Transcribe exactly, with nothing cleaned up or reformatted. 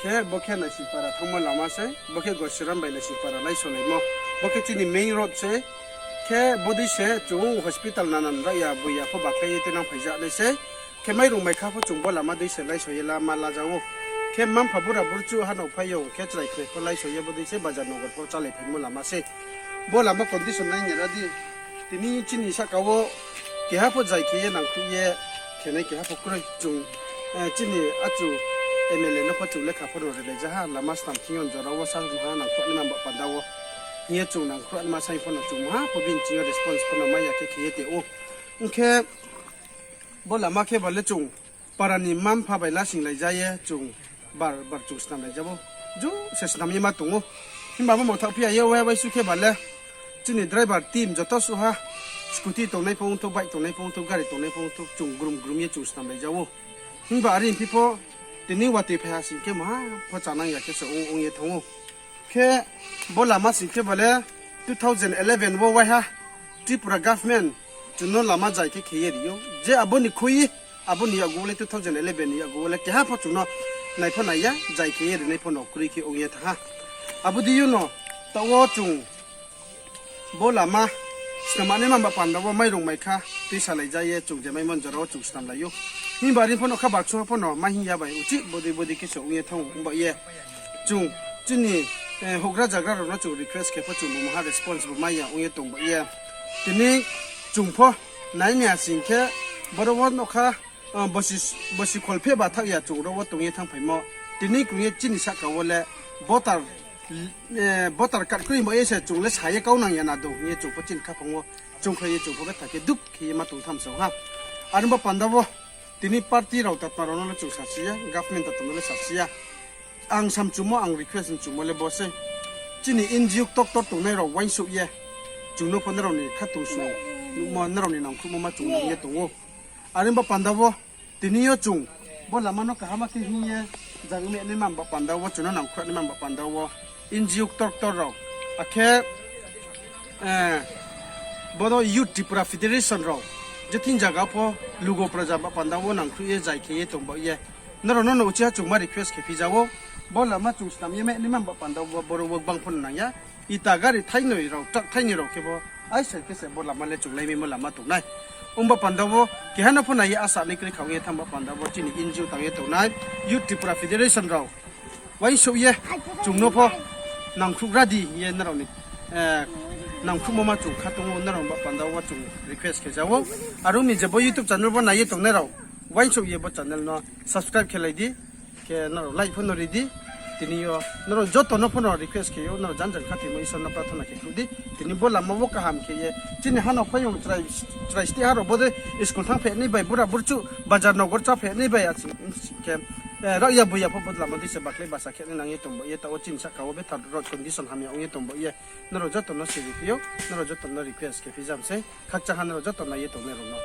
Khe bo khe Naisingpara thanngmo lama sei, bo khe Gosiram bai Naisingpara láisolaimo. Bo khe chini main road sei. Khe bodei se chung hospital nanan raya boya pho bakhlai ye tuinang phaijanai sei. Khe mairung maikha pho chung bo lama dei se láiso ye lama laja ou. Khe mma-mpha bura burchuh ha no phaiyong khe chrai khnai pho láiso ye bodei se bazar nogor pho chálai phaimo lama sei. Bo lama condition nai nai ra di. Tini chini sahka wo keha pho zai khe ye nangkhruh ye khenai keha pho kroi. Chung, chini achu M L A no pho chung lekha pho no rilai ja ha, lama snam thing yo jora wo sa maha nangkhruh naima ba panda wo hing ye chung nangkhruh naima saing pho no chung maha pho bini ching yo response pho no mai ya khe khe ye tong ou. Ong khe bo lama khe ba le chung para ni mma-mpha bai lasinglai ja ye chung bar bar chung snamlai ja ou. Ju se snam ye ma tong ou. Himba bo mothaoh phi ya ye wai waisu khe ba le chini driver team joto suh ha, scooty tongnai pho ongthou, bike tongnai pho ongthou, gari tongnai pho ongthou, chung grum grum ye chung snamlai ja ou. Himba are phi pho tini watoi phai ha sing khe maha pho chanang ya khe se ong ong ye thanng ou. Khe bo lama sing khe ba le two thousand eleven wo waiha Tripura government chung no lama zai khe khe ye ri ou. Je abo ni khui, abo ni yakgu wo le two thousand eleven ni yakgu wo le keha pho chung no nai pho nai ya, zai khe ye rinai pho no kroi khe ong ye thanng ha. Abo dei yo no taoh wo chung bo lama snam naima ba panda wo mairung maikha tuisalai ja ye chung je maimo jora wo chung snamlai ou. Himba are pho no kha baksu ha pho no ma hing ya bai uchih bodei bodei khe se ong ye thanng ou. Himba ye chung chini houhgra zagra rao no chung request khe pho chung bo maha response bo mai ya ong ye tong ba ye. Tini chung pho nai ni asing khe boro wo nokha bosi khol phe ba thaoh ya chung ro wo tong ye thanngphaimo. Tini krung ye chini sahka wo le voter card kroi ba ye se chung le sa ye kau nang ya na dong hing ye chung pho chini khaphang wo chungkhlai ye chung pho betha khe dup khe ye ma tong tham se ha. Are ba panda wo tini party rao tatma rao no le chung sasi ya, government tatma no le sasi ya. Ang samchumo, ang request mchumo le bo sei. Chini N G O ktor ktor tongnai rao uaingsouh ye chung no pho nrao ni khatungsung nuhmo, nrao ni nangkhruhmo ma chung nang ye tong ou. Are ba panda wo tini yo chung bo lama no kaham khe hing ye zang me naima ba panda wo chung no nangkhruh naima ba panda wo N G O ktor ktor rao akhe bono Youth Tripura Federation rao je thing zaga pho lugo praja ba panda wo nangkhruh ye zai khe ye tong ba ye. Nrao no no uchih ha chung ma request khe phi ja ou. Bo lama chung snam ye me naima ba panda wo boro wo gbang pho no nang ya. Ita gari thainoi rao, truck thainoi rao khe bo aisa khe se bo lama le chung lai maimo lama tong nai. Ong ba panda wo keha no pho nai ye asa ni kroi kha ong ye thanng ba panda wo chini N G O tang ye tongnai Youth Tripura Federation rao uaingsouh ye chung no pho nangkhruh ra di hing ye nrao ni nangkhruhmo ma chung kha tong ou, nrao ba panda wo chung request khe ja ou. Are ong mi je bo YouTube channel bo nai ye tongnai rao uaingsouh ye bo channel no subscribe khe lai di. Khe nrao like pho no ri di. Tini yo nrao joto no pho no request khe ou, nrao jan jan khathoimo Isor no prathona khe khruh di. Tini bo lama wo kaham khe ye chini ha no phaiyong chrai, chrai steh ha rao bodei school thanng phainai bai, bura burchuh bazar nogor chá phainai bai, asing khe rao ya bo ya pho bo lama dei se bakhlai basa khe nai nang ye tong ba ye, taoh wo chini sahka wo betha road condition hamya ong ye tong ba ye. Nrao joto no siri phi ou, nrao joto no request khe phi jam sei, khakchang ha nrao joto nai ye tongnai rao no.